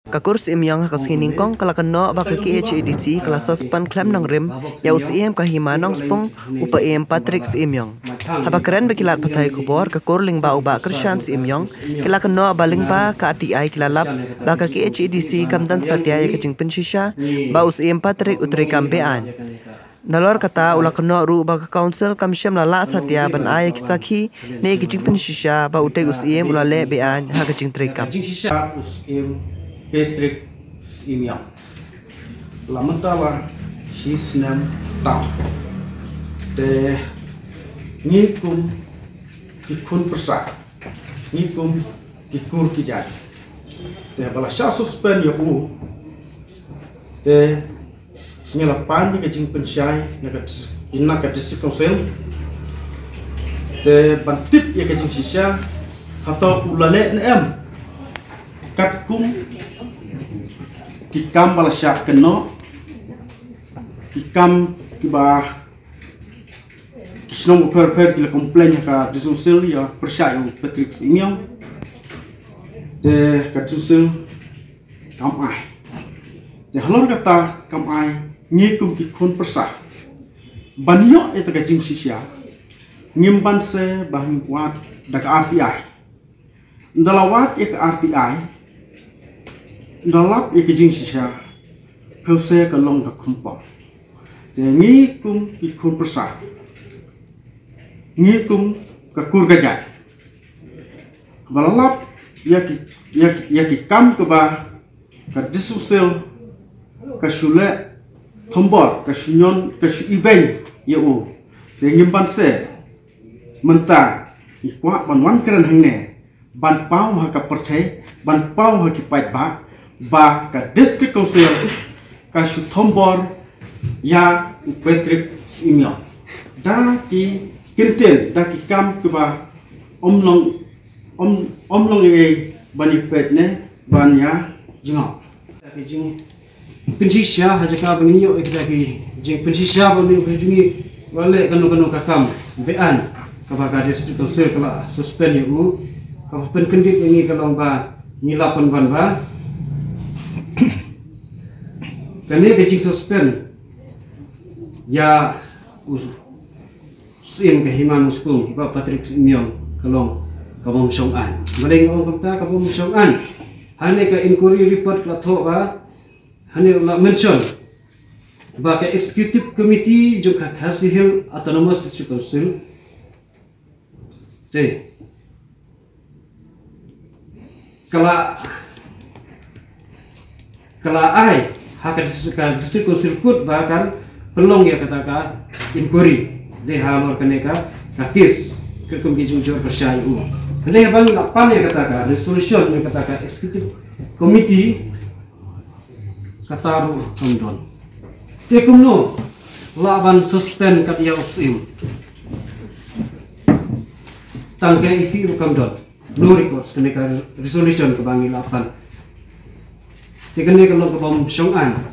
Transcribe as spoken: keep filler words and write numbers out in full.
Ka kur Syiemiong ha ka sngi nyngkong ka la kynnoh ba ka K H A D C ka la suspend khlem nongrim ïa u Syiem ka Hima Nongspung, u Paiem Patrick Syiemiong. Haba kren bad ki lad pathai khubor, ka kur lyngba u Bah Kyrshan Syiemiong, ki la kynnoh ba lyngba ka R T I ki la lap ba ka K H A D C kam don satia ïa ka jingpynshisha ba u Syiem Patrick u treikam beaiñ. Nalor kata, u la kynnoh ruh ba ka Council kam shym la lah satia ban ai ki sakhi ne ki jingpynshisha ba u dei u Syiem u la leh beaiñ ha ka jingtreikam. Jingpynshisha u Syiem Patrick Syiemiong la mynta la shi snem tam. Te ngi kum ki khun pyrsa, ngi kum ki kur ki jait, te ba la shah suspend ïa u, te ngi la pan ïa ka jingpynshai na ka dis-, na ka District Council. Te ban tip ïa ka jingshisha, hato u la leh ne em katkum ki kam ba la shah kynnoh, ki kam kiba ki shnong bapher bapher ki la complain ha ka District Council ïa pyrshah ïa u Patrick Syiemiong. Te ka District Council kam ai. Te halor kata kam ai, ngi kum ki khun pyrsa ban ïoh ïa ka jingshisha, ngim banse ba ngin wad da ka R T I. Nda la wad ïa ka R T I, nda lap ïa ka jingshisha, pyrshah ka long da khumpong. Te ngi kum ki khun pyrsa, ngi kum ka kur ka jait, ba la lap ïa ki, ïa ki, ïa ki kam kaba ka District Council ka shu leh thombor, ka shu ñion, ka shu ibeiñ ïa u. Te ngim banse mynta ngi kwah ban wan kren hangne ban paw ha ka pyrthei, ban paw ha ki paidbah ba ka District Council ka shu thombor ïa u Patrick Syiemiong da ki kyntien, da ki kam kiba ym long, ym, ym long ei ban ïa peit ne ban ïa jngoh. Ki jing pynshisha, ha jaka ba ngin ïoh ïa kita ki jingpynshisha ba ngin ïoh ka jong ngi, ba leh kano kano ka kam beaiñ kaba ka District Council ka la suspend ïa u. Kaba pynkyndit ïa ngi ka long ba ngi la pynban ba kane ka jingsuspend ïa u Syiem ka Hima Nongspung, Bah Patrick Syiemiong, ka long kaba ym shong aiñ. Balei nga ong kumta kaba ym shong aiñ? Hane ka inquiry report ka la thoh ba, hane la mention ba ka Executive Committee jong ka Khasi Hills Autonomous District Council te ka la, ka la ai ha ka dis-, ka District Council Court ba kan pynlong ïa kata ka inquiry. Dei halor kane ka, ka case, ka kum ki jingjur pyrshah ïa u. Hynrei haba ngi la pan ïa kata ka resolution, ïa kata ka Executive Committee, kata ruh kam don. Te kumno lah ban suspend kat ïa u Syiem? Tang ka E C ruh kam don. No recourse, kane ka resolution kaba ngi la pan. Te kane ka long kaba ym shong aiñ.